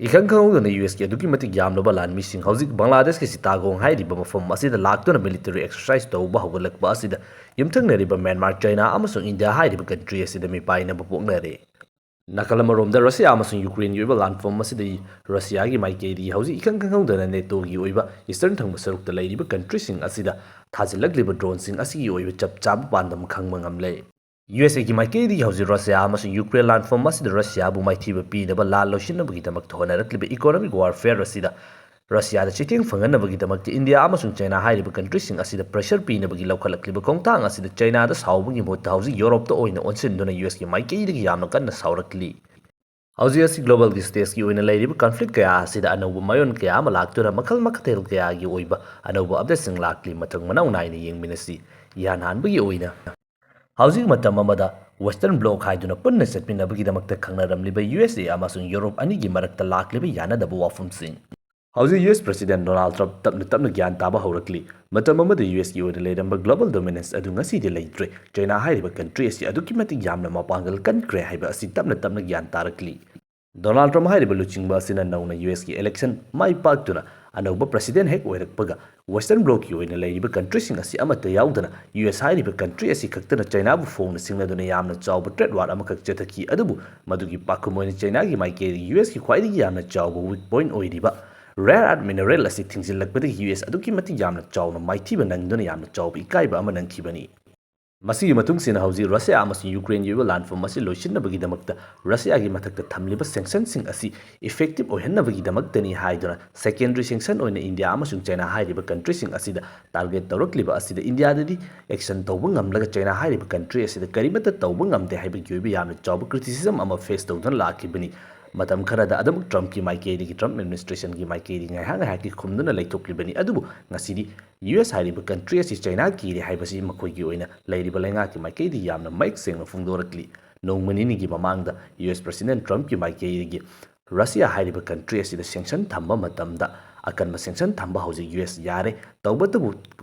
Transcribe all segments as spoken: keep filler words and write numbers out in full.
ꯏꯈꯪ ꯈꯪꯍꯧꯗꯅ ꯌꯨ ꯑꯦꯁꯀꯤ ꯑꯗꯨꯛꯀꯤ ꯃꯇꯤꯛ ꯌꯥꯝꯂꯕ ꯂꯥꯟꯃꯤꯁꯤꯡ ꯍꯧꯖꯤꯛ ꯕꯪꯒ꯭ꯂꯥꯗꯦꯁꯀꯤ ꯆꯤꯇꯥꯒꯣꯡ ꯍꯥꯏꯔꯤꯕ ꯃꯐꯝ ꯑꯁꯤꯗ ꯂꯥꯛꯇꯨꯅ ꯃꯤꯂꯤꯇꯔꯤ ꯑꯦꯛꯁꯔꯁꯥꯏꯁ ꯇꯧꯕ ꯍꯧꯒꯠꯂꯛꯄ ꯑꯁꯤꯗ ꯌꯨꯝꯊꯪꯅꯔꯤꯕ ꯃ꯭ꯌꯥꯟꯃꯥꯔ, ꯆꯩꯅꯥ ꯑꯃꯁꯨꯡ ꯏꯟꯗꯤꯌꯥ ꯍꯥꯏꯔꯤꯕ ꯀꯟꯇ꯭ꯔꯤ ꯑꯁꯤꯗ ꯃꯤꯄꯥꯏꯅꯕ ꯄꯣꯛꯅꯔꯦ꯫ ꯅꯥꯀꯜ ꯑꯃꯔꯣꯝꯗ ꯔꯁꯤꯌꯥ ꯑꯃꯁꯨꯡ ꯌꯨꯀ꯭ꯔꯦꯟꯒꯤ ꯑꯣꯏꯕ ꯂꯥꯟꯐꯝ ꯑꯁꯤꯗ ꯔꯁꯤꯌꯥꯒꯤ ꯃꯥꯏꯀꯩꯗꯒꯤ ꯍꯧꯖꯤꯛ ꯏꯈꯪ ꯈꯪꯍꯧꯗꯅ ꯅꯦꯇꯣꯒꯤ ꯑꯣꯏꯕ ꯏꯁꯇꯔꯟ ꯊꯪꯕ ꯁꯔꯨꯛꯇ ꯂꯩꯔꯤꯕ ꯀꯟꯇ꯭ꯔꯤꯁꯤꯡ ꯑꯁꯤꯗ ꯊꯥꯖꯤꯜꯂꯛꯂꯤꯕ ꯗ꯭ꯔꯣꯟꯁꯤꯡ ꯑꯁꯤꯒꯤ ꯑꯣꯏꯕ ꯆꯞ ꯆꯥꯕ ꯄꯥꯟꯗꯝ ꯈꯪꯕ ꯉꯝꯂꯦ꯫ ꯌꯨ ꯑꯦꯁ ꯑꯦꯒꯤ ꯃꯥꯏꯀꯩꯗꯒꯤ ꯍꯧꯖꯤꯛ ꯔꯁꯤꯌꯥ ꯑꯃꯁꯨꯡ ꯌꯨꯀ꯭ꯔꯦꯟ ꯂꯥꯟꯐꯝ ꯑꯁꯤꯗ ꯔꯁꯤꯌꯥꯕꯨ ꯃꯥꯏꯊꯤꯕ ꯄꯤꯅꯕ ꯂꯥꯟ ꯂꯣꯏꯁꯤꯟꯅꯕꯒꯤꯗꯃꯛꯇ ꯍꯣꯠꯅꯔꯛꯂꯤꯕ ꯏꯀꯣꯅꯣꯃꯤꯛ ꯋꯥꯔꯐꯦꯌꯔ ꯑꯁꯤꯗ ꯔꯁꯤꯌꯥꯗ ꯆꯩꯊꯦꯡ ꯐꯪꯍꯟꯅꯕꯒꯤꯗꯃꯛꯇ ꯏꯟꯗꯤꯌꯥ ꯑꯃꯁꯨꯡ ꯆꯩꯅꯥ ꯍꯥꯏꯔꯤꯕ ꯀꯟꯇ꯭ꯔꯤꯁꯤꯡ ꯑꯁꯤꯗ ꯄ꯭ꯔꯦꯁꯔ ꯄꯤꯅꯕꯒꯤ ꯂꯧꯈꯠꯂꯛꯂꯤꯕ ꯈꯣꯡꯊꯥꯡ ꯑꯁꯤꯗ ꯆꯩꯅꯥꯗ ꯁꯥꯎꯕꯒꯤ ꯃꯍꯨꯠꯇ ꯍꯧꯖꯤꯛ ꯌꯨꯔꯣꯞꯇ ꯑꯣꯏꯅ ꯑꯣꯟꯁꯤꯟꯗꯨꯅ ꯌꯨ ꯑꯦꯁꯀꯤ ꯃꯥꯏꯀꯩꯗꯒꯤ ꯌꯥꯝꯅ ꯀꯟꯅ ꯁꯥꯎꯔꯛꯂꯤ꯫ ꯍꯧꯖꯤꯛ ꯑꯁꯤ ꯒ꯭ꯂꯣꯕꯦꯜꯒꯤ ꯁ꯭ꯇꯦꯖꯀꯤ ꯑꯣꯏꯅ ꯂꯩꯔꯤꯕ ꯀꯟꯐ꯭ꯂꯤꯛ ꯀꯌꯥ ꯑꯁꯤꯗ ꯑꯅꯧꯕ ꯃꯌꯣꯟ ꯀꯌꯥ ꯑꯃ ꯂꯥꯛꯇꯨꯅ ꯃꯈꯜ ꯃꯊꯦꯜ ꯀꯌꯥꯒꯤ ꯑꯣꯏꯕ ꯑꯅꯧꯕ ꯑꯞꯗꯦꯠꯁꯤꯡ ꯂꯥꯛꯂꯤ꯫ ꯃꯊꯪ ꯃꯅꯥꯎ ꯅꯥꯏꯅ ꯌꯦꯡꯃꯤꯟꯅꯁꯤ꯫ ꯏꯍꯥꯟ ꯍꯥꯟꯕꯒꯤ ꯑꯣꯏꯅ, ꯍꯧꯖꯤꯛ ꯃꯇꯝ ꯑꯃꯗ ꯋꯦꯁꯇꯔꯟ ꯕ꯭ꯂꯣꯛ ꯍꯥꯏꯗꯨꯅ ꯄꯨꯟꯅ ꯆꯠꯃꯤꯟꯅꯕꯒꯤꯗꯃꯛꯇ ꯈꯪꯅꯔꯝꯂꯤꯕ ꯌꯨ ꯑꯦꯁ ꯑꯦ ꯑꯃꯁꯨꯡ ꯌꯨꯔꯣꯞ ꯑꯅꯤꯒꯤ ꯃꯔꯛꯇ ꯂꯥꯛꯂꯤꯕ ꯌꯥꯅꯗꯕ ꯋꯥꯐꯝꯁꯤꯡ꯫ ꯍꯧꯖꯤꯛ ꯌꯨ ꯑꯦꯁ ꯄ꯭ꯔꯦꯁꯤꯗꯦꯟ ꯗꯣꯅꯥꯜꯗ ꯇ꯭ꯔꯝꯞ ꯇꯞꯅ ꯇꯞꯅ ꯒ꯭ꯌꯥꯟ ꯇꯥꯕ ꯍꯧꯔꯛꯂꯤ꯫ ꯃꯇꯝ ꯑꯃꯗ ꯌꯨ ꯑꯦꯁꯀꯤ ꯑꯣꯏꯅ ꯂꯩꯔꯝꯕ ꯒ꯭ꯂꯣꯕꯦꯜ ꯗꯣꯃꯤꯅꯦꯟꯁ ꯑꯗꯨ ꯉꯁꯤꯗꯤ ꯂꯩꯇ꯭ꯔꯦ꯫ ꯆꯩꯅꯥ ꯍꯥꯏꯔꯤꯕ ꯀꯟꯇ꯭ꯔꯤ ꯑꯁꯤ ꯑꯗꯨꯛꯀꯤ ꯃꯇꯤꯛ ꯌꯥꯝꯅ ꯃꯄꯥꯡꯒꯜ ꯀꯟꯈ꯭ꯔꯦ ꯍꯥꯏꯕ ꯑꯁꯤ ꯇꯞꯅ ꯇꯞꯅ ꯒ꯭ꯌꯥꯟ ꯇꯥꯔꯛꯂꯤ꯫ ꯗꯣꯅꯥꯜꯗ ꯇ꯭ꯔꯝꯞ ꯍꯥꯏꯔꯤꯕ ꯂꯨꯆꯤꯡꯕ ꯑꯁꯤꯅ ꯅꯧꯅ ꯌꯨ ꯑꯦꯁꯀꯤ ꯏꯂꯦꯛꯁꯟ ꯃꯥꯏ ꯄꯥꯛꯇꯨꯅ ꯑꯅꯧꯕ ꯄ꯭ꯔꯦꯁꯤꯗꯦꯟ ꯍꯦꯛ ꯑꯣꯏꯔꯛꯄꯒ ꯋꯦꯁꯇꯔꯟ ꯕ꯭ꯂꯣꯛꯀꯤ ꯑꯣꯏꯅ ꯂꯩꯔꯤꯕ ꯀꯟꯇ꯭ꯔꯤꯁꯤꯡ ꯑꯁꯤ ꯑꯃꯠꯇ ꯌꯥꯎꯗꯅ ꯌꯨ ꯑꯦꯁ ꯍꯥꯏꯔꯤꯕ ꯀꯟꯇ꯭ꯔꯤ ꯑꯁꯤ ꯈꯛꯇꯅ ꯆꯩꯅꯥꯕꯨ ꯐꯣꯡꯅ ꯁꯤꯡꯅꯗꯨꯅ ꯌꯥꯝꯅ ꯆꯥꯎꯕ ꯇ꯭ꯔꯦꯗ ꯋꯥꯔ ꯑꯃꯈꯛ ꯆꯠꯊꯈꯤ꯫ ꯑꯗꯨꯕꯨ ꯃꯗꯨꯒꯤ ꯄꯥꯎꯈꯨꯝ ꯑꯣꯏꯅ ꯆꯩꯅꯥꯒꯤ ꯃꯥꯏꯀꯩꯗ ꯌꯨ ꯑꯦꯁꯀꯤ ꯈ꯭ꯋꯥꯏꯗꯒꯤ ꯌꯥꯝꯅ ꯆꯥꯎꯕ ꯋꯤꯛ ꯄꯣꯏꯟꯠ ꯑꯣꯏꯔꯤꯕ ꯔꯦꯌꯔ ꯑꯥꯔꯊ ꯃꯤꯅꯔꯦꯜ ꯑꯁꯤ ꯊꯤꯡꯖꯤꯜꯂꯛꯄꯗꯒꯤ ꯌꯨ ꯑꯦꯁ ꯑꯗꯨꯛꯀꯤ ꯃꯇꯤꯛ ꯌꯥꯝꯅ ꯆꯥꯎꯅ ꯃꯥꯏꯊꯤꯕ ꯅꯪꯗꯨꯅ ꯌꯥꯝꯅ ꯆꯥꯎꯕ ꯏꯀꯥꯏꯕ ꯑꯃ ꯅꯪꯈꯤꯕꯅꯤ꯫ ꯃꯁꯤꯒꯤ ꯃꯇꯨꯡꯁꯤꯅ ꯍꯧꯖꯤꯛ ꯔꯁꯤꯌꯥ ꯑꯃꯁꯨꯡ ꯌꯨꯀ꯭ꯔꯦꯟꯒꯤ ꯑꯣꯏꯕ ꯂꯥꯟꯐꯝ ꯑꯁꯤ ꯂꯣꯏꯁꯤꯟꯅꯕꯒꯤꯗꯃꯛꯇ ꯔꯁꯤꯌꯥꯒꯤ ꯃꯊꯛꯇ ꯊꯝꯂꯤꯕ ꯁꯦꯡꯁꯟꯁꯤꯡ ꯑꯁꯤ ꯏꯐꯦꯛꯇꯤꯚ ꯑꯣꯏꯍꯟꯅꯕꯒꯤꯗꯃꯛꯇꯅꯤ ꯍꯥꯏꯗꯨꯅ ꯁꯦꯀꯦꯟꯗꯔꯤ ꯁꯦꯡꯁꯟ ꯑꯣꯏꯅ ꯏꯟꯗꯤꯌꯥ ꯑꯃꯁꯨꯡ ꯆꯩꯅꯥ ꯍꯥꯏꯔꯤꯕ ꯀꯟꯇ꯭ꯔꯤꯁꯤꯡ ꯑꯁꯤꯗ ꯇꯥꯔꯒꯦꯠ ꯇꯧꯔꯛꯂꯤꯕ ꯑꯁꯤꯗ ꯏꯟꯗꯤꯌꯥꯗꯗꯤ ꯑꯦꯛꯁꯟ ꯇꯧꯕ ꯉꯝꯂꯒ ꯆꯩꯅꯥ ꯍꯥꯏꯔꯤꯕ ꯀꯟꯇ꯭ꯔꯤ ꯑꯁꯤꯗ ꯀꯔꯤꯃꯠꯇ ꯇꯧꯕ ꯉꯝꯗꯦ ꯍꯥꯏꯕꯒꯤ ꯑꯣꯏꯕ ꯌꯥꯝꯅ ꯆꯥꯎꯕ ꯀ꯭ꯔꯤꯇꯤꯁꯤꯖꯝ ꯑꯃ ꯐꯦꯁ ꯇꯧꯗꯨꯅ ꯂꯥꯛꯈꯤꯕꯅꯤ꯫ ꯃꯇꯝ ꯈꯔꯗ ꯑꯗꯨꯃꯛ ꯇ꯭ꯔꯝꯞꯀꯤ ꯃꯥꯏꯀꯩꯗꯒꯤ, ꯇ꯭ꯔꯝꯞ ꯑꯦꯗꯃꯤꯅꯤꯁꯇ꯭ꯔꯦꯁꯟꯒꯤ ꯃꯥꯏꯀꯩꯗꯒꯤ ꯉꯥꯏꯍꯥꯛ ꯉꯥꯏꯍꯥꯛꯀꯤ ꯈꯨꯝꯗꯨꯅ ꯂꯩꯊꯣꯛꯂꯤꯕꯅꯤ꯫ ꯑꯗꯨꯕꯨ ꯉꯁꯤꯗꯤ ꯌꯨ ꯑꯦꯁ ꯍꯥꯏꯔꯤꯕ ꯀꯟꯇ꯭ꯔꯤ ꯑꯁꯤ ꯆꯩꯅꯥ ꯀꯤꯔꯦ ꯍꯥꯏꯕꯁꯤ ꯃꯈꯣꯏꯒꯤ ꯑꯣꯏꯅ ꯂꯩꯔꯤꯕ ꯂꯩꯉꯥꯛꯀꯤ ꯃꯥꯏꯀꯩꯗꯒꯤ ꯌꯥꯝꯅ ꯃꯌꯦꯛ ꯁꯦꯡꯅ ꯐꯣꯡꯗꯣꯔꯛꯂꯤ꯫ ꯅꯣꯡꯃ ꯅꯤꯅꯤꯒꯤ ꯃꯃꯥꯡꯗ ꯌꯨ ꯑꯦꯁ ꯄ꯭ꯔꯦꯁꯤꯗꯦꯟ ꯇ꯭ꯔꯝꯞꯀꯤ ꯃꯥꯏꯀꯩꯗꯒꯤ ꯔꯁꯤꯌꯥ ꯍꯥꯏꯔꯤꯕ ꯀꯟꯇ꯭ꯔꯤ ꯑꯁꯤꯗ ꯁꯦꯡꯁꯟ ꯊꯝꯕ ꯃꯇꯝꯗ ꯑꯀꯟꯕ sanction ꯊꯝꯕ ꯍꯧꯖꯤꯛ ꯌꯨ ꯑꯦꯁ ꯌꯥꯔꯦ꯫ ꯇꯧꯕꯇꯕꯨ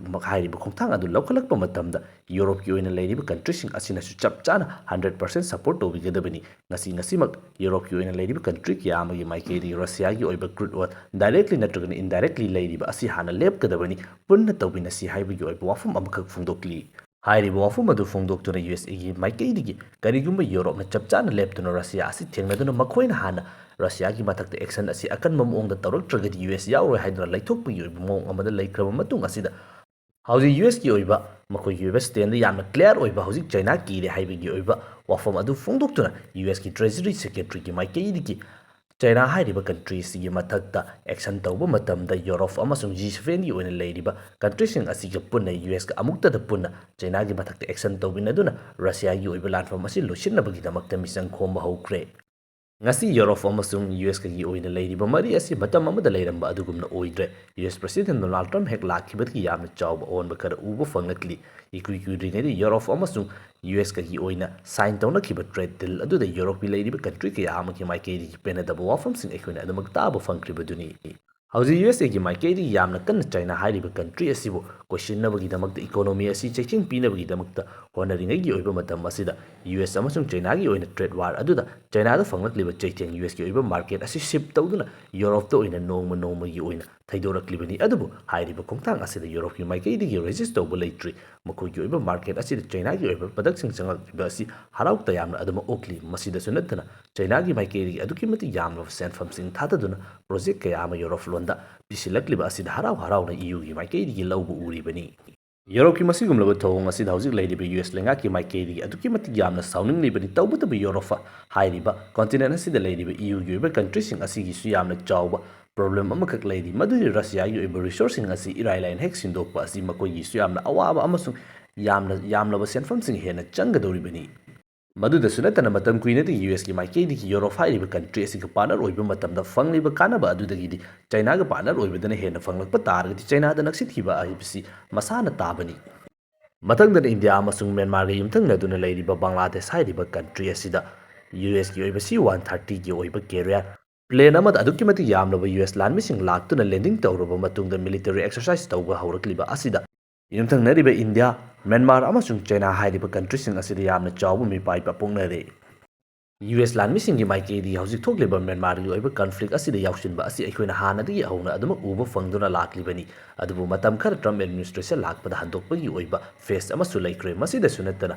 ꯍꯥꯏꯔꯤꯕ ꯈꯣꯡꯊꯥꯡ ꯑꯗꯨ ꯂꯧꯈꯠꯂꯛꯄ ꯃꯇꯝꯗ ꯌꯨꯔꯣꯞꯀꯤ ꯑꯣꯏꯅ ꯂꯩꯔꯤꯕ countryꯁꯤꯡ ꯑꯁꯤꯅꯁꯨ ꯆꯞ ꯆꯥꯅ hundred percent support ꯇꯧꯕꯤꯒꯗꯕꯅꯤ꯫ ꯉꯁꯤ ꯉꯁꯤꯃꯛ ꯌꯨꯔꯣꯞꯀꯤ ꯑꯣꯏꯅ ꯂꯩꯔꯤꯕ country ꯀꯌꯥ ꯑꯃꯒꯤ ꯃꯥꯏꯀꯩꯗꯒꯤ ꯔꯁꯤꯌꯥꯒꯤ ꯑꯣꯏꯕ crude oil directly ꯅꯠꯇ꯭ꯔꯒꯅ indirectly ꯂꯩꯔꯤꯕ ꯑꯁꯤ ꯍꯥꯟꯅ ꯂꯦꯞꯀꯗꯕꯅꯤ, ꯄꯨꯟꯅ ꯇꯧꯃꯤꯟꯅꯁꯤ ꯍꯥꯏꯕꯒꯤ ꯑꯣꯏꯕ ꯋꯥꯐꯝ ꯑꯃꯈꯛ ꯐꯣꯡꯗꯣꯛꯂꯤ꯫ ꯍꯥꯏꯔꯤꯕ ꯋꯥꯐꯝ ꯑꯗꯨ ꯐꯣꯡꯗꯣꯛꯇꯨꯅ ꯌꯨ ꯑꯦꯁ ꯑꯦꯒꯤ ꯃꯥꯏꯀꯩꯗꯒꯤ ꯀꯔꯤꯒꯨꯝꯕ ꯌꯨꯔꯣꯞꯅ ꯆꯞ ꯆꯥꯅ ꯂꯦꯞꯇꯨꯅ ꯔꯁꯤꯌꯥ ꯑꯁꯤ ꯊꯦꯡꯅꯗꯨꯅ ꯃꯈꯣꯏꯅ ꯍꯥꯟꯅ ꯔꯁꯤꯌꯥꯒꯤ ꯃꯊꯛꯇ action ꯑꯁꯤ ꯑꯀꯟꯕ ꯃꯑꯣꯡꯗ ꯇꯧꯔꯛꯇ꯭ꯔꯒꯗꯤ ꯌꯨ ꯑꯦꯁ ꯌꯥꯎꯔꯣꯏ ꯍꯥꯏꯗꯨꯅ ꯂꯩꯊꯣꯛꯄꯒꯤ ꯑꯣꯏꯕ ꯃꯑꯣꯡ ꯑꯃꯗ ꯂꯩꯈ꯭ꯔꯕ ꯃꯇꯨꯡ ꯑꯁꯤꯗ ꯍꯧꯖꯤꯛ ꯌꯨ ꯑꯦꯁꯀꯤ ꯑꯣꯏꯕ ꯃꯈꯣꯏꯒꯤ ꯑꯣꯏꯕ standꯗ ꯌꯥꯝꯅ clear ꯑꯣꯏꯕ ꯍꯧꯖꯤꯛ ꯆꯩꯅꯥ ꯀꯤꯔꯦ ꯍꯥꯏꯕꯒꯤ ꯑꯣꯏꯕ ꯋꯥꯐꯝ ꯑꯗꯨ ꯐꯣꯡꯗꯣꯛꯇꯨꯅ ꯌꯨ ꯑꯦꯁꯀꯤ Treasury Secretaryꯒꯤ ꯃꯥꯏꯀꯩꯗꯒꯤ ꯆꯩꯅꯥ ꯍꯥꯏꯔꯤꯕ country ꯑꯁꯤꯒꯤ ꯃꯊꯛꯇ action ꯇꯧꯕ ꯃꯇꯝꯗ ꯌꯨꯔꯣꯞ ꯑꯃꯁꯨꯡ G sevenꯒꯤ ꯑꯣꯏꯅ ꯂꯩꯔꯤꯕ countryꯁꯤꯡ ꯑꯁꯤꯒ ꯄꯨꯟꯅ ꯌꯨ ꯑꯦꯁꯀ ꯑꯃꯨꯛꯇꯗ ꯄꯨꯟꯅ ꯆꯩꯅꯥꯒꯤ ꯃꯊꯛꯇ action ꯇꯧꯃꯤꯟꯅꯗꯨꯅ ꯔꯁꯤꯌꯥꯒꯤ ꯑꯣꯏꯕ ꯂꯥꯟꯐꯝ ꯑꯁꯤ ꯂꯣꯏꯁꯤꯟꯅꯕꯒꯤꯗꯃꯛꯇ ꯃꯤꯆꯪ ꯈꯣꯝꯕ ꯍꯧꯈ꯭ꯔꯦ꯫ ꯉꯁꯤ ꯌꯨꯔꯣꯞ ꯑꯃꯁꯨꯡ ꯌꯨ ꯑꯦꯁꯀꯒꯤ ꯑꯣꯏꯅ ꯂꯩꯔꯤꯕ ꯃꯔꯤ ꯑꯁꯤ ꯃꯇꯝ ꯑꯃꯗ ꯂꯩꯔꯝꯕ ꯑꯗꯨꯒꯨꯝꯅ ꯑꯣꯏꯗ꯭ꯔꯦ꯫ U S President Donald Trump ꯍꯦꯛ ꯂꯥꯛꯈꯤꯕꯗꯒꯤ ꯌꯥꯝꯅ ꯆꯥꯎꯕ ꯑꯑꯣꯟꯕ ꯈꯔ ꯎꯕ ꯐꯪꯂꯛꯂꯤ꯫ ꯏꯀꯨꯏ ꯀꯨꯏꯗ꯭ꯔꯤꯉꯩꯗ ꯌꯨꯔꯣꯞ ꯑꯃꯁꯨꯡ ꯌꯨ ꯑꯦꯁꯀꯒꯤ ꯑꯣꯏꯅ sign ꯇꯧꯅꯈꯤꯕ trade deal ꯑꯗꯨꯗ ꯌꯨꯔꯣꯞꯀꯤ ꯂꯩꯔꯤꯕ country ꯀꯌꯥ ꯑꯃꯒꯤ ꯃꯥꯏꯀꯩꯗꯒꯤ ꯄꯦꯟꯅꯗꯕ ꯋꯥꯐꯝꯁꯤꯡ ꯑꯩꯈꯣꯏꯅ ꯑꯗꯨꯃꯛ ꯇꯥꯕ ꯐꯪꯈ꯭ꯔꯤꯕꯗꯨꯅꯤ꯫ ꯍꯧꯖꯤꯛ ꯌꯨ ꯑꯦꯁ ꯑꯦꯒꯤ ꯃꯥꯏꯀꯩꯗꯒꯤ ꯌꯥꯝꯅ ꯀꯟꯅ ꯆꯩꯅꯥ ꯍꯥꯏꯔꯤꯕ country ꯑꯁꯤꯕꯨ ꯀꯣꯏꯁꯤꯟꯅꯕꯒꯤꯗꯃꯛꯇ, economy ꯑꯁꯤ ꯆꯩꯊꯦꯡ ꯄꯤꯅꯕꯒꯤꯗꯃꯛꯇ ꯍꯣꯠꯅꯔꯤꯉꯩꯒꯤ ꯑꯣꯏꯕ ꯃꯇꯝ ꯑꯁꯤꯗ, ꯌꯨ ꯑꯦꯁ ꯑꯃꯁꯨꯡ ꯆꯩꯅꯥꯒꯤ ꯑꯣꯏꯅ trade war ꯑꯗꯨꯗ ꯆꯩꯅꯥꯗ ꯐꯪꯂꯛꯂꯤꯕ ꯆꯩꯊꯦꯡ ꯌꯨ ꯑꯦꯁꯀꯤ ꯑꯣꯏꯕ market ꯑꯁꯤ shift ꯇꯧꯗꯨꯅ ꯌꯨꯔꯣꯞꯇ ꯑꯣꯏꯅ ꯅꯣꯡꯃ ꯅꯣꯡꯃꯒꯤ ꯑꯣꯏꯅ ꯊꯩꯗꯣꯔꯛꯂꯤꯕꯅꯤ꯫ ꯑꯗꯨꯕꯨ ꯍꯥꯏꯔꯤꯕ ꯈꯣꯡꯊꯥꯡ ꯑꯁꯤꯗ ꯌꯨꯔꯣꯞꯀꯤ ꯃꯥꯏꯀꯩꯗꯒꯤ resist ꯇꯧꯕ ꯂꯩꯇ꯭ꯔꯤ꯫ ꯃꯈꯣꯏꯒꯤ ꯑꯣꯏꯕ market ꯑꯁꯤꯗ ꯆꯩꯅꯥꯒꯤ ꯑꯣꯏꯕ productꯁꯤꯡ ꯆꯪꯂꯛꯂꯤꯕ ꯑꯁꯤ ꯍꯔꯥꯎ ꯇꯌꯥꯝꯅ ꯑꯗꯨꯃꯛ ꯑꯣꯛꯂꯤ꯫ ꯃꯁꯤꯗꯁꯨ ꯅꯠꯇꯅ ꯆꯩꯅꯥꯒꯤ ꯃꯥꯏꯀꯩꯗꯒꯤ ꯑꯗꯨꯛꯀꯤ ꯃꯇꯤꯛ ꯌꯥꯝꯂꯕ ꯁꯦꯟꯐꯝꯁꯤꯡ ꯊꯥꯗꯗꯨꯅ project ꯀꯌꯥ ꯑꯃ ꯌꯨꯔꯣꯞ ꯂꯣꯟꯗ ꯄꯤꯁꯤꯜꯂꯛꯂꯤꯕ ꯑꯁꯤꯗ ꯍꯔꯥꯎ ꯍꯔꯥꯎꯅ ꯏꯌꯨꯒꯤ ꯃꯥꯏꯀꯩꯗꯒꯤ ꯂꯧꯕ ꯎꯔꯤꯕꯅꯤ꯫ ꯌꯨꯔꯣꯞꯀꯤ ꯃꯁꯤꯒꯨꯝꯂꯕ ꯊꯧꯑꯣꯡ ꯑꯁꯤꯗ ꯍꯧꯖꯤꯛ ꯂꯩꯔꯤꯕ ꯌꯨ ꯑꯦꯁ ꯂꯩꯉꯥꯛꯀꯤ ꯃꯥꯏꯀꯩꯗꯒꯤ ꯑꯗꯨꯛꯀꯤ ꯃꯇꯤꯛ ꯌꯥꯝꯅ ꯁꯥꯎꯅꯤꯡꯂꯤꯕꯅꯤ꯫ ꯇꯧꯕꯇꯕꯨ ꯌꯨꯔꯣꯞ ꯍꯥꯏꯔꯤꯕ continent ꯑꯁꯤꯗ ꯂꯩꯔꯤꯕ ꯏꯌꯨꯒꯤ ꯑꯣꯏꯕ countryꯁꯤꯡ ꯑꯁꯤꯒꯤꯁꯨ ꯌꯥꯝꯅ ꯆꯥꯎꯕ problem ꯑꯃꯈꯛ ꯂꯩꯔꯤ, ꯃꯗꯨꯗꯤ ꯔꯁꯤꯌꯥꯒꯤ ꯑꯣꯏꯕ resourceꯁꯤꯡ ꯑꯁꯤ ꯏꯔꯥꯏ ꯂꯥꯏꯅ ꯍꯦꯛ ꯁꯤꯟꯗꯣꯛꯄ ꯑꯁꯤ ꯃꯈꯣꯏꯒꯤꯁꯨ ꯌꯥꯝꯅ ꯑꯋꯥꯕ ꯑꯃꯁꯨꯡ ꯌꯥꯝꯅ ꯌꯥꯝꯂꯕ ꯁꯦꯟꯐꯝꯁꯤꯡ ꯍꯦꯟꯅ ꯆꯪꯒꯗꯧꯔꯤꯕꯅꯤ꯫ ꯃꯗꯨꯗꯁꯨ ꯅꯠꯇꯅ ꯃꯇꯝ ꯀꯨꯏꯅꯗꯒꯤ ꯌꯨ ꯑꯦꯁꯀꯤ ꯃꯥꯏꯀꯩꯗꯒꯤ ꯌꯨꯔꯣꯞ ꯍꯥꯏꯔꯤꯕ country ꯑꯁꯤꯒ partner ꯑꯣꯏꯕ ꯃꯇꯝꯗ ꯐꯪꯂꯤꯕ ꯀꯥꯟꯅꯕ ꯑꯗꯨꯗꯒꯤꯗꯤ ꯆꯩꯅꯥꯒ partner ꯑꯣꯏꯕꯗꯅ ꯍꯦꯟꯅ ꯐꯪꯂꯛꯄ ꯇꯥꯔꯒꯗꯤ ꯆꯩꯅꯥꯗ ꯅꯛꯁꯤꯠꯈꯤꯕ ꯍꯥꯏꯕꯁꯤ ꯃꯁꯥꯅ ꯇꯥꯕꯅꯤ꯫ ꯃꯊꯪꯗꯅ ꯏꯟꯗꯤꯌꯥ ꯑꯃꯁꯨꯡ ꯃ꯭ꯌꯥꯟꯃꯥꯔꯒ ꯌꯨꯝꯊꯪꯅꯗꯨꯅ ꯂꯩꯔꯤꯕ ꯕꯪꯒ꯭ꯂꯥꯗꯦꯁ ꯍꯥꯏꯔꯤꯕ country ꯑꯁꯤꯗ ꯌꯨ ꯑꯦꯁꯀꯤ ꯑꯣꯏꯕ ꯁꯤ ꯋꯥꯟ ꯊꯥꯔꯇꯤꯒꯤ ꯑꯣꯏꯕ carrier Plane ꯑꯃꯗ ꯑꯗꯨꯛꯀꯤ ꯃꯇꯤꯛ ꯌꯥꯝꯂꯕ ꯌꯨ ꯑꯦꯁ ꯂꯥꯟꯃꯤꯁꯤꯡ ꯂꯥꯛꯇꯨꯅ ꯂꯦꯟꯗꯤꯡ ꯇꯧꯔꯕ ꯃꯇꯨꯡꯗ ꯃꯤꯂꯤꯇꯔꯤ ꯑꯦꯛꯁꯔꯁꯥꯏꯁ ꯇꯧꯕ ꯍꯧꯔꯛꯂꯤꯕ ꯑꯁꯤꯗ ꯌꯨꯝꯊꯪꯅꯔꯤꯕ ꯏꯟꯗꯤꯌꯥ, ꯃ꯭ꯌꯥꯟꯃꯥꯔ ꯑꯃꯁꯨꯡ ꯆꯩꯅꯥ ꯍꯥꯏꯔꯤꯕ ꯀꯟꯇ꯭ꯔꯤꯁꯤꯡ ꯑꯁꯤꯗ ꯌꯥꯝꯅ ꯆꯥꯎꯕ ꯃꯤꯄꯥꯏꯕ ꯄꯣꯛꯅꯔꯦ꯫ ꯌꯨ ꯑꯦꯁ ꯂꯥꯟꯃꯤꯁꯤꯡꯒꯤ ꯃꯥꯏꯀꯩꯗꯒꯤ ꯍꯧꯖꯤꯛ ꯊꯣꯛꯂꯤꯕ ꯃ꯭ꯌꯥꯟꯃꯥꯔꯒꯤ ꯑꯣꯏꯕ ꯀꯟꯐ꯭ꯂꯤꯛ ꯑꯁꯤꯗ ꯌꯥꯎꯁꯤꯟꯕ ꯑꯁꯤ ꯑꯩꯈꯣꯏꯅ ꯍꯥꯟꯅꯗꯒꯤ ꯍꯧꯅ ꯑꯗꯨꯃꯛ ꯎꯕ ꯐꯪꯗꯨꯅ ꯂꯥꯛꯂꯤꯕꯅꯤ꯫ ꯑꯗꯨꯕꯨ ꯃꯇꯝ ꯈꯔ ꯇ꯭ꯔꯝꯞ ꯑꯦꯗꯃꯤꯅꯤꯁꯇ꯭ꯔꯦꯁꯟ ꯂꯥꯛꯄꯗ ꯍꯟꯗꯣꯛꯄꯒꯤ ꯑꯣꯏꯕ ꯐꯦꯁ ꯑꯃꯁꯨ ꯂꯩꯈ꯭ꯔꯦ꯫ ꯃꯁꯤꯗꯁꯨ ꯅꯠꯇꯅ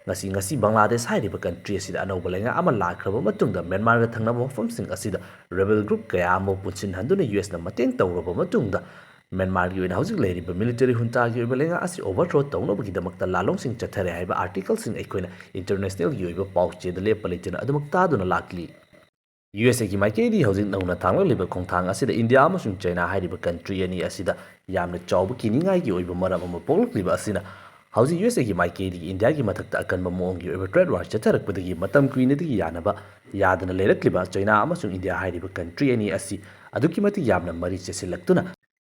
ꯉꯁꯤ, ꯉꯁꯤ ꯕꯪꯒ꯭ꯂꯥꯗꯦꯁ ꯍꯥꯏꯔꯤꯕ ꯀꯟꯇ꯭ꯔꯤ ꯑꯁꯤꯗ ꯑꯅꯧꯕ ꯂꯩꯉꯥꯛ ꯑꯃ ꯂꯥꯛꯈ꯭ꯔꯕ ꯃꯇꯨꯡꯗ ꯃ꯭ꯌꯥꯟꯃꯥꯔꯒ ꯊꯪꯅꯕ ꯃꯐꯝꯁꯤꯡ ꯑꯁꯤꯗ ꯔꯦꯕꯦꯜ ꯒ꯭ꯔꯨꯞ ꯀꯌꯥ ꯑꯃ ꯄꯨꯟꯁꯤꯟꯍꯟꯗꯨꯅ ꯌꯨ ꯑꯦꯁꯅ ꯃꯇꯦꯡ ꯇꯧꯔꯕ ꯃꯇꯨꯡꯗ ꯃ꯭ꯌꯥꯟꯃꯥꯔꯒꯤ ꯑꯣꯏꯅ ꯍꯧꯖꯤꯛ ꯂꯩꯔꯤꯕ ꯃꯤꯂꯤꯇꯔꯤ ꯍꯨꯟꯇꯥꯒꯤ ꯑꯣꯏꯕ ꯂꯩꯉꯥꯛ ꯑꯁꯤ ꯑꯣꯚꯔꯊ꯭ꯔꯣ ꯇꯧꯅꯕꯒꯤꯗꯃꯛꯇ ꯂꯥꯂꯣꯡꯁꯤꯡ ꯆꯠꯊꯔꯦ ꯍꯥꯏꯕ ꯑꯥꯔꯇꯤꯀꯜꯁꯤꯡ ꯑꯩꯈꯣꯏꯅ ꯏꯟꯇꯔꯅꯦꯁꯅꯦꯜꯒꯤ ꯑꯣꯏꯕ ꯄꯥꯎ ꯆꯦꯗ ꯂꯦꯞꯄ ꯂꯩꯇꯅ ꯑꯗꯨꯃꯛ ꯇꯥꯗꯨꯅ ꯂꯥꯛꯂꯤ꯫ ꯌꯨ ꯑꯦꯁ ꯑꯦꯒꯤ ꯃꯥꯏꯀꯩꯗꯒꯤ ꯍꯧꯖꯤꯛ ꯅꯧꯅ ꯊꯥꯡꯂꯛꯂꯤꯕ ꯈꯣꯡꯊꯥꯡ ꯑꯁꯤꯗ ꯏꯟꯗꯤꯌꯥ ꯑꯃꯁꯨꯡ ꯆꯩꯅꯥ ꯍꯥꯏꯔꯤꯕ ꯀꯟꯇ꯭ꯔꯤ ꯑꯅꯤ ꯑꯁꯤꯗ ꯌꯥꯝꯅ ꯆꯥꯎꯕ ꯀꯤꯅꯤꯡꯉꯥꯏꯒꯤ ꯑꯣꯏꯕ ꯃꯔꯝ ꯑꯃ ꯄꯣꯛꯂꯛꯂꯤꯕ ꯑꯁꯤꯅ ꯍꯧꯖꯤꯛ ꯌꯨ ꯑꯦꯁ ꯑꯦꯒꯤ ꯃꯥꯏꯀꯩꯗꯒꯤ ꯏꯟꯗꯤꯌꯥꯒꯤ ꯃꯊꯛꯇ ꯑꯀꯟꯕ ꯃꯑꯣꯡꯒꯤ ꯑꯣꯏꯕ ꯇ꯭ꯔꯦꯗ ꯋꯥꯔ ꯆꯠꯊꯔꯛꯄꯗꯒꯤ ꯃꯇꯝ ꯀꯨꯏꯅꯗꯒꯤ ꯌꯥꯅꯕ ꯌꯥꯗꯅ ꯂꯩꯔꯛꯂꯤꯕ ꯆꯩꯅꯥ ꯑꯃꯁꯨꯡ ꯏꯟꯗꯤꯌꯥ ꯍꯥꯏꯔꯤꯕ ꯀꯟꯇ꯭ꯔꯤ ꯑꯅꯤ ꯑꯁꯤ ꯑꯗꯨꯛꯀꯤ ꯃꯇꯤꯛ ꯌꯥꯝꯅ ꯃꯔꯤ ꯆꯦꯁꯤꯜꯂꯛꯇꯨꯅ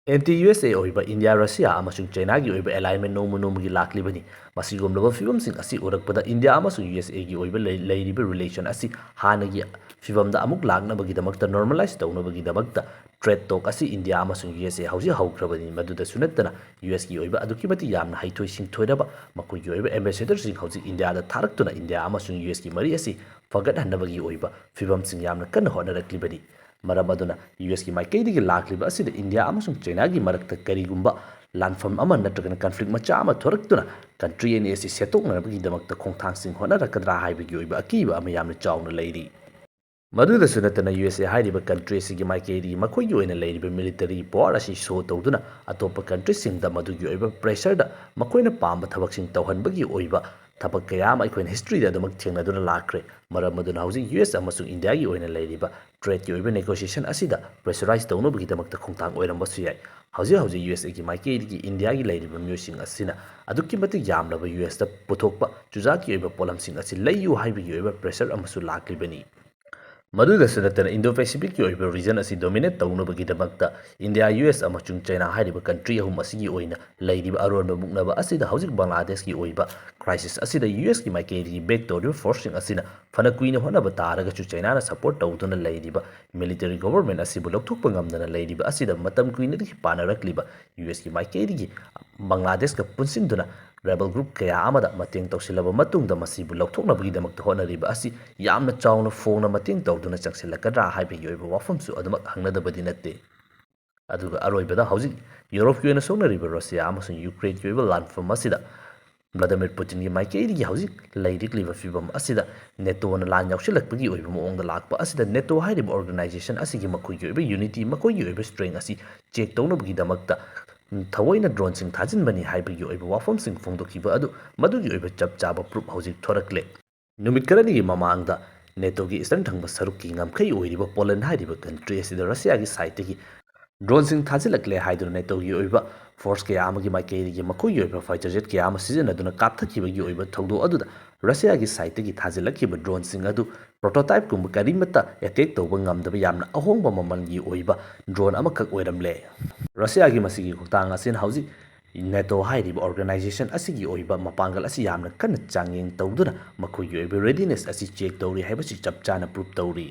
ꯑꯦꯟꯇꯤ ꯌꯨ ꯑꯦꯁ ꯑꯦ ꯑꯣꯏꯕ ꯏꯟꯗꯤꯌꯥ, ꯔꯁꯤꯌꯥ ꯑꯃꯁꯨꯡ ꯆꯩꯅꯥꯒꯤ ꯑꯣꯏꯕ ꯑꯦꯂꯥꯏꯟꯃꯦꯟ ꯅꯣꯡꯃ ꯅꯣꯡꯃꯒꯤ ꯂꯥꯛꯂꯤꯕꯅꯤ꯫ ꯃꯁꯤꯒꯨꯝꯂꯕ ꯐꯤꯕꯝꯁꯤꯡ ꯑꯁꯤ ꯎꯔꯛꯄꯗ ꯏꯟꯗꯤꯌꯥ ꯑꯃꯁꯨꯡ ꯌꯨ ꯑꯦꯁ ꯑꯦꯒꯤ ꯑꯣꯏꯕ ꯂꯩ-, ꯂꯩꯔꯤꯕ ꯔꯤꯂꯦꯁꯟ ꯑꯁꯤ ꯍꯥꯟꯅꯒꯤ ꯐꯤꯕꯝꯗ ꯑꯃꯨꯛ ꯂꯥꯛꯅꯕꯒꯤꯗꯃꯛꯇ, ꯅꯣꯔꯃꯦꯂꯥꯏꯖ ꯇꯧꯅꯕꯒꯤꯗꯃꯛꯇ ꯇ꯭ꯔꯦꯗ ꯇꯣꯛ ꯑꯁꯤ ꯏꯟꯗꯤꯌꯥ ꯑꯃꯁꯨꯡ ꯌꯨ ꯑꯦꯁ ꯑꯦ ꯍꯧꯖꯤꯛ ꯍꯧꯈ꯭ꯔꯕꯅꯤ꯫ ꯃꯗꯨꯗꯁꯨ ꯅꯠꯇꯅ ꯌꯨ ꯑꯦꯁꯀꯤ ꯑꯣꯏꯕ ꯑꯗꯨꯛꯀꯤ ꯃꯇꯤꯛ ꯌꯥꯝꯅ ꯍꯩꯊꯣꯏ ꯁꯤꯡꯊꯣꯏꯔꯕ ꯃꯈꯣꯏꯒꯤ ꯑꯣꯏꯕ ꯑꯦꯝꯕꯦꯁꯦꯗꯔꯁꯤꯡ ꯍꯧꯖꯤꯛ ꯏꯟꯗꯤꯌꯥꯗ ꯊꯥꯔꯛꯇꯨꯅ ꯏꯟꯗꯤꯌꯥ ꯑꯃꯁꯨꯡ ꯌꯨ ꯑꯦꯁꯀꯤ ꯃꯔꯤ ꯑꯁꯤ ꯐꯒꯠꯍꯟꯅꯕꯒꯤ ꯑꯣꯏꯕ ꯐꯤꯕꯝꯁꯤꯡ ꯌꯥꯝꯅ ꯀꯟꯅ ꯍꯣꯠꯅꯔꯛꯂꯤꯕꯅꯤ꯫ ꯃꯔꯝ ꯑꯗꯨꯅ ꯌꯨ ꯑꯦꯁꯀꯤ ꯃꯥꯏꯀꯩꯗꯒꯤ ꯂꯥꯛꯂꯤꯕ ꯑꯁꯤꯗ ꯏꯟꯗꯤꯌꯥ ꯑꯃꯁꯨꯡ ꯆꯩꯅꯥꯒꯤ ꯃꯔꯛꯇ ꯀꯔꯤꯒꯨꯝꯕ ꯂꯥꯟꯐꯝ ꯑꯃ ꯅꯠꯇ꯭ꯔꯒꯅ ꯀꯟꯐ꯭ꯂꯤꯛ ꯃꯆꯥ ꯑꯃ ꯊꯣꯔꯛꯇꯨꯅ ꯀꯟꯇ꯭ꯔꯤ ꯑꯅꯤ ꯑꯁꯤ ꯁꯦꯠꯇꯣꯛꯅꯅꯕꯒꯤꯗꯃꯛꯇ ꯈꯣꯡꯊꯥꯡꯁꯤꯡ ꯍꯣꯠꯅꯔꯛꯀꯗ꯭ꯔꯥ ꯍꯥꯏꯕꯒꯤ ꯑꯣꯏꯕ ꯑꯀꯤꯕ ꯑꯃ ꯌꯥꯝꯅ ꯆꯥꯎꯅ ꯂꯩꯔꯤ꯫ ꯃꯗꯨꯗꯁꯨ ꯅꯠꯇꯅ ꯌꯨ ꯑꯦꯁ ꯑꯦ ꯍꯥꯏꯔꯤꯕ ꯀꯟꯇ꯭ꯔꯤ ꯑꯁꯤꯒꯤ ꯃꯥꯏꯀꯩꯗꯒꯤ ꯃꯈꯣꯏꯒꯤ ꯑꯣꯏꯅ ꯂꯩꯔꯤꯕ ꯃꯤꯂꯤꯇꯔꯤ ꯄꯋꯥꯔ ꯑꯁꯤ ꯁꯣ ꯇꯧꯗꯨꯅ ꯑꯇꯣꯞꯄ ꯀꯟꯇ꯭ꯔꯤꯁꯤꯡꯗ ꯃꯗꯨꯒꯤ ꯑꯣꯏꯕ ꯄ꯭ꯔꯦꯁꯔꯗ ꯃꯈꯣꯏꯅ ꯄꯥꯝꯕ ꯊꯕꯛꯁꯤꯡ ꯇꯧꯍꯟꯕꯒꯤ ꯑꯣꯏꯕ ꯊꯕꯛ ꯀꯌꯥ ꯑꯃ ꯑꯩꯈꯣꯏꯅ ꯍꯤꯁꯇ꯭ꯔꯤꯗ ꯑꯗꯨꯃꯛ ꯊꯦꯡꯅꯗꯨꯅ ꯂꯥꯛꯈ꯭ꯔꯦ꯫ ꯃꯔꯝ ꯑꯗꯨꯅ ꯍꯧꯖꯤꯛ ꯌꯨ ꯑꯦꯁ ꯑꯃꯁꯨꯡ ꯏꯟꯗꯤꯌꯥꯒꯤ ꯑꯣꯏꯅ ꯂꯩꯔꯤꯕ ꯇ꯭ꯔꯦꯗꯀꯤ ꯑꯣꯏꯕ ꯅꯦꯒꯣꯁꯤꯌꯦꯁꯟ ꯑꯁꯤꯗ ꯄ꯭ꯔꯦꯁꯔꯥꯏꯁ ꯇꯧꯅꯕꯒꯤꯗꯃꯛꯇ ꯈꯣꯡꯊꯥꯡ ꯑꯣꯏꯔꯝꯕꯁꯨ ꯌꯥꯏ꯫ ꯍꯧꯖꯤꯛ ꯍꯧꯖꯤꯛ ꯌꯨ ꯑꯦꯁ ꯑꯦꯒꯤ ꯃꯥꯏꯀꯩꯗꯒꯤ ꯏꯟꯗꯤꯌꯥꯒꯤ ꯂꯩꯔꯤꯕ ꯃꯤꯑꯣꯏꯁꯤꯡ ꯑꯁꯤꯅ ꯑꯗꯨꯛꯀꯤ ꯃꯇꯤꯛ ꯌꯥꯝꯂꯕ ꯌꯨ ꯑꯦꯁꯇ ꯄꯨꯊꯣꯛꯄ ꯆꯨꯖꯥꯛꯀꯤ ꯑꯣꯏꯕ ꯄꯣꯠꯂꯝꯁꯤꯡ ꯑꯁꯤ ꯂꯩꯌꯨ ꯍꯥꯏꯕꯒꯤ ꯑꯣꯏꯕ ꯄ꯭ꯔꯦꯁꯔ ꯑꯃꯁꯨ ꯂꯥꯛꯂꯤꯕꯅꯤ꯫ ꯃꯗꯨꯗꯁꯨ ꯅꯠꯇꯅ Indo-Pacificꯀꯤ ꯑꯣꯏꯕ region ꯑꯁꯤ dominate ꯇꯧꯅꯕꯒꯤꯗꯃꯛꯇ ꯏꯟꯗꯤꯌꯥ, ꯌꯨ ꯑꯦꯁ ꯑꯃꯁꯨꯡ ꯆꯩꯅꯥ ꯍꯥꯏꯔꯤꯕ country ꯑꯍꯨꯝ ꯑꯁꯤꯒꯤ ꯑꯣꯏꯅ ꯂꯩꯔꯤꯕ ꯑꯔꯣꯟꯕ ꯃꯨꯛꯅꯕ ꯑꯁꯤꯗ ꯍꯧꯖꯤꯛ ꯕꯪꯒ꯭ꯂꯥꯗꯦꯁꯀꯤ ꯑꯣꯏꯕ crisis ꯑꯁꯤꯗ ꯌꯨ ꯑꯦꯁꯀꯤ ꯃꯥꯏꯀꯩꯗꯒꯤ back ꯇꯧꯔꯤꯕ forceꯁꯤꯡ ꯑꯁꯤꯅ ꯐꯅ ꯀꯨꯏꯅ ꯍꯣꯠꯅꯕ ꯇꯥꯔꯒꯁꯨ ꯆꯩꯅꯥꯅ support ꯇꯧꯗꯨꯅ ꯂꯩꯔꯤꯕ military government ꯑꯁꯤꯕꯨ ꯂꯧꯊꯣꯛꯄ ꯉꯝꯗꯅ ꯂꯩꯔꯤꯕ ꯑꯁꯤꯗ ꯃꯇꯝ ꯀꯨꯏꯅꯗꯒꯤ ꯄꯥꯅꯔꯛꯂꯤꯕ ꯌꯨ ꯑꯦꯁꯀꯤ ꯃꯥꯏꯀꯩꯗꯒꯤ ꯕꯪꯒ꯭ꯂꯥꯗꯦꯁꯀ ꯄꯨꯟꯁꯤꯟꯗꯨꯅ rebel group ꯀꯌꯥ ꯑꯃꯗ ꯃꯇꯦꯡ ꯇꯧꯁꯤꯜꯂꯕ ꯃꯇꯨꯡꯗ ꯃꯁꯤꯕꯨ ꯂꯧꯊꯣꯛꯅꯕꯒꯤꯗꯃꯛꯇ ꯍꯣꯠꯅꯔꯤꯕ ꯑꯁꯤ ꯌꯥꯝꯅ ꯆꯥꯎꯅ ꯐꯣꯡꯅ ꯃꯇꯦꯡ ꯇꯧꯗꯨꯅ ꯆꯪꯁꯤꯜꯂꯛꯀꯗ꯭ꯔꯥ ꯍꯥꯏꯕꯒꯤ ꯑꯣꯏꯕ ꯋꯥꯐꯝꯁꯨ ꯑꯗꯨꯃꯛ ꯍꯪꯅꯗꯕꯗꯤ ꯅꯠꯇꯦ꯫ ꯑꯗꯨꯒ ꯑꯔꯣꯏꯕꯗ ꯍꯧꯖꯤꯛ ꯌꯨꯔꯣꯞꯀꯤ ꯑꯣꯏꯅ ꯁꯣꯛꯅꯔꯤꯕ ꯔꯁꯤꯌꯥ ꯑꯃꯁꯨꯡ ꯌꯨꯀ꯭ꯔꯦꯟꯒꯤ ꯑꯣꯏꯕ ꯂꯥꯟꯐꯝ ꯑꯁꯤꯗ ꯚ꯭ꯂꯥꯗꯤꯃꯤꯔ ꯄꯨꯇꯤꯟꯒꯤ ꯃꯥꯏꯀꯩꯗꯒꯤ ꯍꯧꯖꯤꯛ ꯂꯩꯔꯤꯛꯂꯤꯕ ꯐꯤꯕꯝ ꯑꯁꯤꯗ ꯅꯦꯇꯣꯅ ꯂꯥꯟ ꯌꯥꯎꯁꯤꯜꯂꯛꯄꯒꯤ ꯑꯣꯏꯕ ꯃꯑꯣꯡꯗ ꯂꯥꯛꯄ ꯑꯁꯤꯗ ꯅꯦꯇꯣ ꯍꯥꯏꯔꯤꯕ organization ꯑꯁꯤꯒꯤ ꯃꯈꯣꯏꯒꯤ ꯑꯣꯏꯕ unity, ꯃꯈꯣꯏꯒꯤ ꯑꯣꯏꯕ strength ꯑꯁꯤ check ꯇꯧꯅꯕꯒꯤꯗꯃꯛꯇ ꯊꯑꯣꯏꯅ droneꯁꯤꯡ ꯊꯥꯖꯤꯟꯕꯅꯤ ꯍꯥꯏꯕꯒꯤ ꯑꯣꯏꯕ ꯋꯥꯐꯝꯁꯤꯡ ꯐꯣꯡꯗꯣꯛꯈꯤꯕ ꯑꯗꯨ ꯃꯗꯨꯒꯤ ꯑꯣꯏꯕ ꯆꯞ ꯆꯥꯕ proof ꯍꯧꯖꯤꯛ ꯊꯣꯔꯛꯂꯦ꯫ ꯅꯨꯃꯤꯠ ꯈꯔꯅꯤꯒꯤ ꯃꯃꯥꯡꯗ ꯅꯦꯇꯣꯒꯤ eastern ꯊꯪꯕ ꯁꯔꯨꯛꯀꯤ ꯉꯝꯈꯩ ꯑꯣꯏꯔꯤꯕ ꯄꯣꯂꯦꯟ ꯍꯥꯏꯔꯤꯕ country ꯑꯁꯤꯗ ꯔꯁꯤꯌꯥꯒꯤ sideꯇꯒꯤ droneꯁꯤꯡ ꯊꯥꯖꯤꯜꯂꯛꯂꯦ ꯍꯥꯏꯗꯨꯅ ꯅꯦꯇꯣꯒꯤ ꯑꯣꯏꯕ force ꯀꯌꯥ ꯑꯃꯒꯤ ꯃꯥꯏꯀꯩꯗꯒꯤ ꯃꯈꯣꯏꯒꯤ ꯑꯣꯏꯕ fighter jet ꯀꯌꯥ ꯑꯃ ꯁꯤꯖꯤꯟꯅꯗꯨꯅ ꯀꯥꯞꯊꯈꯤꯕꯒꯤ ꯑꯣꯏꯕ ꯊꯧꯗꯣꯛ ꯑꯗꯨꯗ ꯔꯁꯤꯌꯥꯒꯤ sideꯇꯒꯤ ꯊꯥꯖꯤꯜꯂꯛꯈꯤꯕ droneꯁꯤꯡ ꯑꯗꯨ prototypeꯀꯨꯝꯕ ꯀꯔꯤꯃꯠꯇ attack ꯇꯧꯕ ꯉꯝꯗꯕ ꯌꯥꯝꯅ ꯑꯍꯣꯡꯕ ꯃꯃꯜꯒꯤ ꯑꯣꯏꯕ drone ꯑꯃꯈꯛ ꯑꯣꯏꯔꯝꯂꯦ꯫ ꯔꯁꯤꯌꯥꯒꯤ ꯃꯁꯤꯒꯤ ꯈꯣꯡꯊꯥꯡ ꯑꯁꯤꯅ ꯍꯧꯖꯤꯛ ꯅꯦꯇꯣ ꯍꯥꯏꯔꯤꯕ organization ꯑꯁꯤꯒꯤ ꯑꯣꯏꯕ ꯃꯄꯥꯡꯒꯜ ꯑꯁꯤ ꯌꯥꯝꯅ ꯀꯟꯅ ꯆꯥꯡꯌꯦꯡ ꯇꯧꯗꯨꯅ ꯃꯈꯣꯏꯒꯤ ꯑꯣꯏꯕ readiness ꯑꯁꯤ check ꯇꯧꯔꯤ ꯍꯥꯏꯕꯁꯤ ꯆꯞ ꯆꯥꯅ prove ꯇꯧꯔꯤ꯫